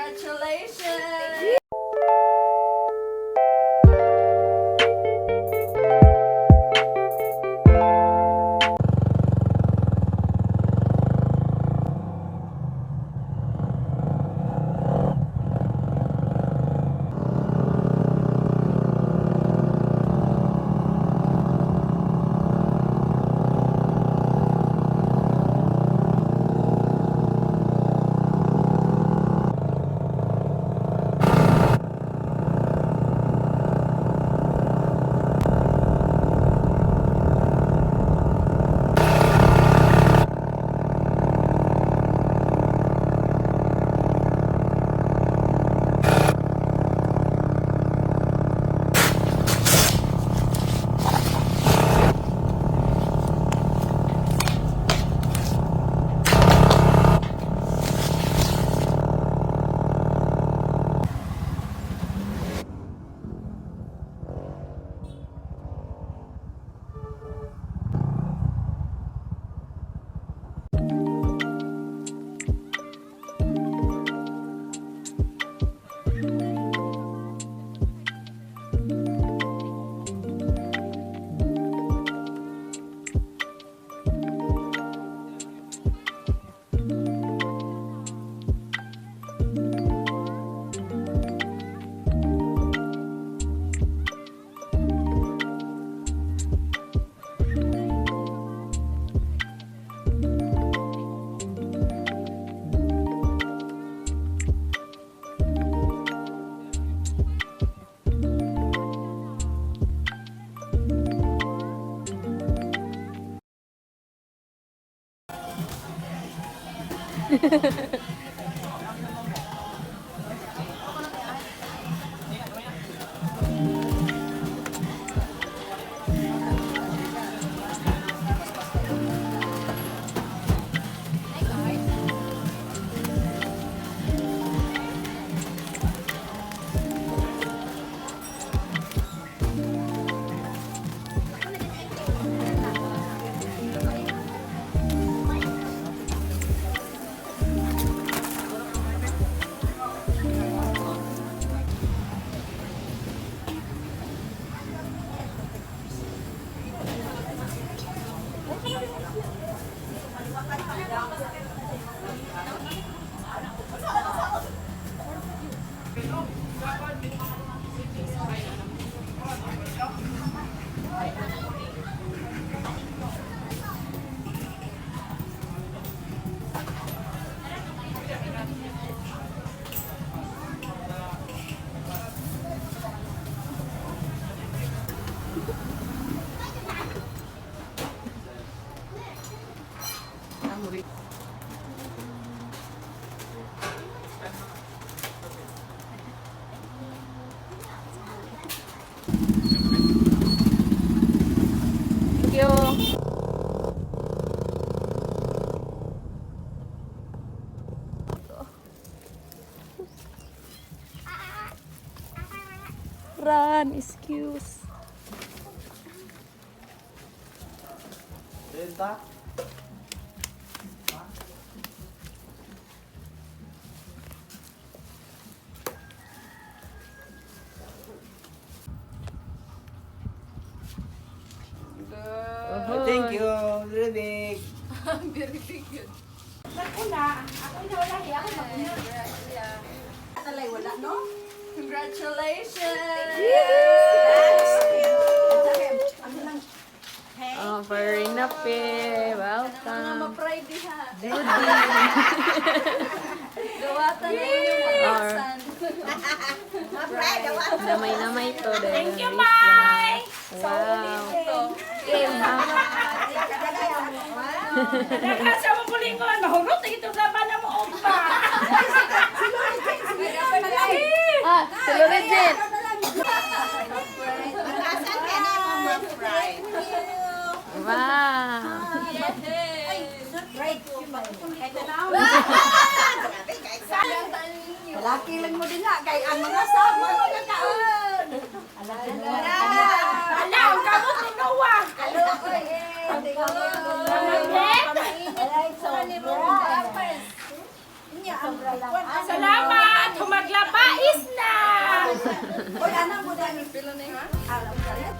Congratulations! Thank you. Run, excuse. Renta? Thank you. Very big. Very big yun. Naguna, ako na wala hiya ako maguna. Talay wala, no? Congratulations! Oh, very nape. Mga Welcome. ma-pride diha. Good Gawatan na inyong pagkasan. Namay-namay to. Thank you, Mai! Wow. Daghan sa mo pulingon, mahurot na ito laban na mo umpa. Ah, si Lorenzen. Wow. Laki lang mo din ha, kay ang mga sama mo na taon. Ala, ang kamot ni Noah. Salamat. Oy, anak mo dahil. Pila na yun?